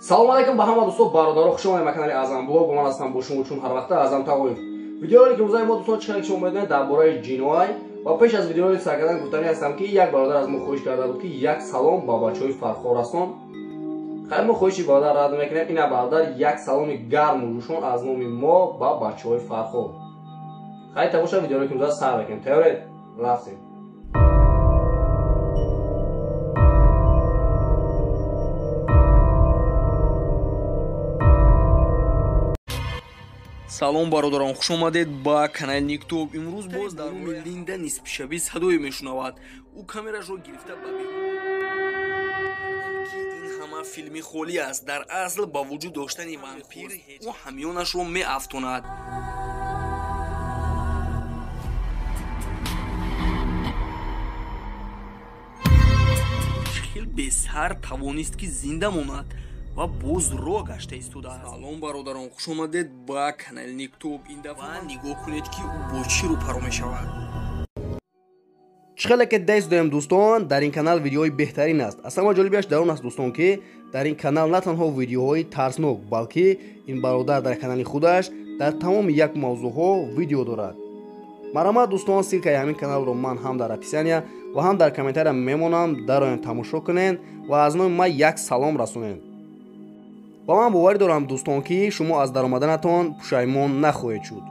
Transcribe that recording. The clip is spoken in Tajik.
Салом алейкум ба ҳама дӯстон, бародаро, хуш омадед ба канали Аъзам Блог. Ман ҳастам бо шумо чун ҳар вақта Аъзам Тағоев. Видеоролики имрӯзаи мо, дӯстон, чӣ хеле шумо медонед, дар бораи ҷиноай. Ва пеш аз видеоролик сар кардан гуфтанӣ ҳастам, ки як бародар аз мо хоҳиш карда буд, ки як салом ба бачаҳои Фархор расон. Хайр, мо хоҳиши бародар рад мекунем. Ина бародар, як саломи гарму ҷӯшон аз номи мо ба бачаҳои Фархор. Хайр, тамоша, видеоролики имрӯза сар мекунем. Тайёред? Рафтем. Салом, бародарон, хуш омадед ба канали Никтуб. Имрӯз боз дар бораи Линда нисфишабӣ садое мешунавад. Ӯ камерашро гирифта ба ки ин ҳама филми холӣ аст. Дар асл ба вуҷуд доштани вампир ӯ ҳамёнашро меафтонад. Хел бесар тавонист, ки зинда монад ва боз роҳ гашта истодааст. Салом, бародарон, хуш омадед ба канали Никтуб. Ин дафъа нигоҳ кунед, ки ӯ бо чӣ рӯпаро мешавад. Чӣ хеле ки дест доем, дӯстон, дар ин канал видеоҳои беҳтарин аст. Аз ҳама ҷолибиаш дар он аст, дӯстон, ки дар ин канал на танҳо видеоҳои тарснок, балки ин бародар дар канали худаш дар тамоми як мавзӯъҳо видео дорад. Марҳамат, дӯстон, ссылкаи ҳамин каналро ман ҳам дар описания ва ҳам дар комментария мемонам, дароен, тамошо кунед ва аз номи ман як салом расонед. Ва ман боварӣ дорам, дӯстон, ки шумо аз даромаданатон пушаймон нахоҳед шуд.